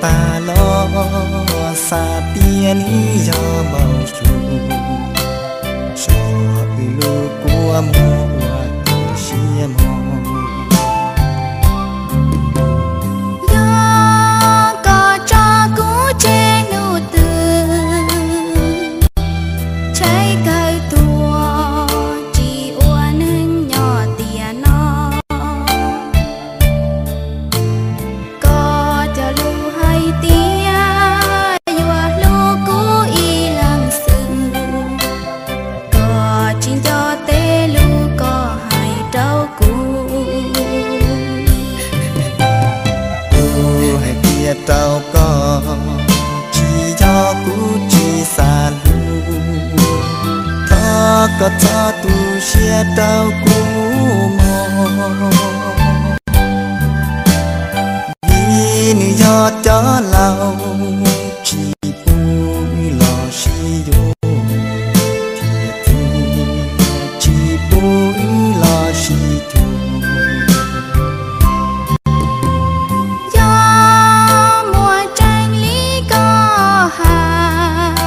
tag los xav tias nws yog npau suav, tso wb lub kua muag ua tus siab mog. Yog koj tso kuv tseg hnub twg, tshaib kawg tuag tsis ua neeg nyob tiam no. Koj cog lus hais tias yuav hlub kuv ib leeg xwb, koj tsis nco tej lus koj hais rau kuv. Kuv hais tias rau koj, tsis yog kuv tsis xav hlub, thov koj txhob tu siab rau kuv mog. Vim nws yog cov laus tsis pub wb los sib yuav, thiab txiv tsis pub wb los sib cuag. Yog muaj tseeb li koj hais,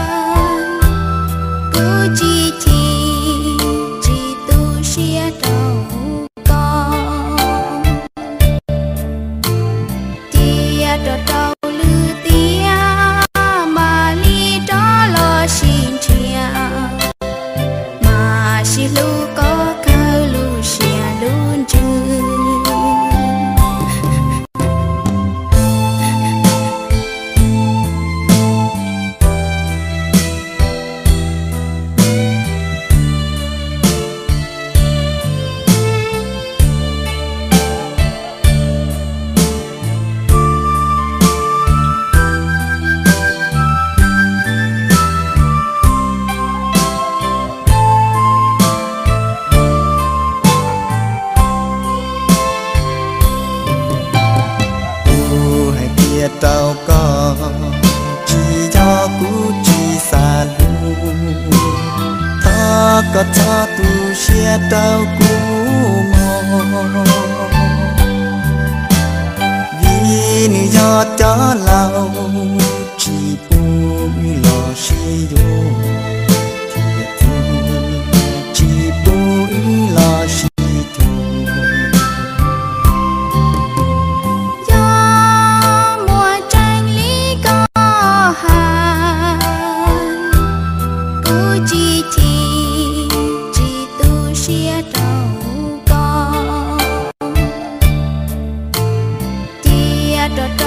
kuv tsis chim tsis tu siab rau koj. Cia rau rau lwm tiam mam li rov los sib ntsib, mam sib hlub kom kawg lub siab lub ntsws. Kuv hais tias rau koj, tsis yog kuv tsis xav hlub, thov koj txhob tu siab rau kuv mog. Vim nws yog cov laus tsis pub wb los sib yuav, thiab txiv tsis pub wb los sib cuag. Yog muaj tseeb li koj hais, kuv tsis chim tsis tu siab rau koj. Cia rau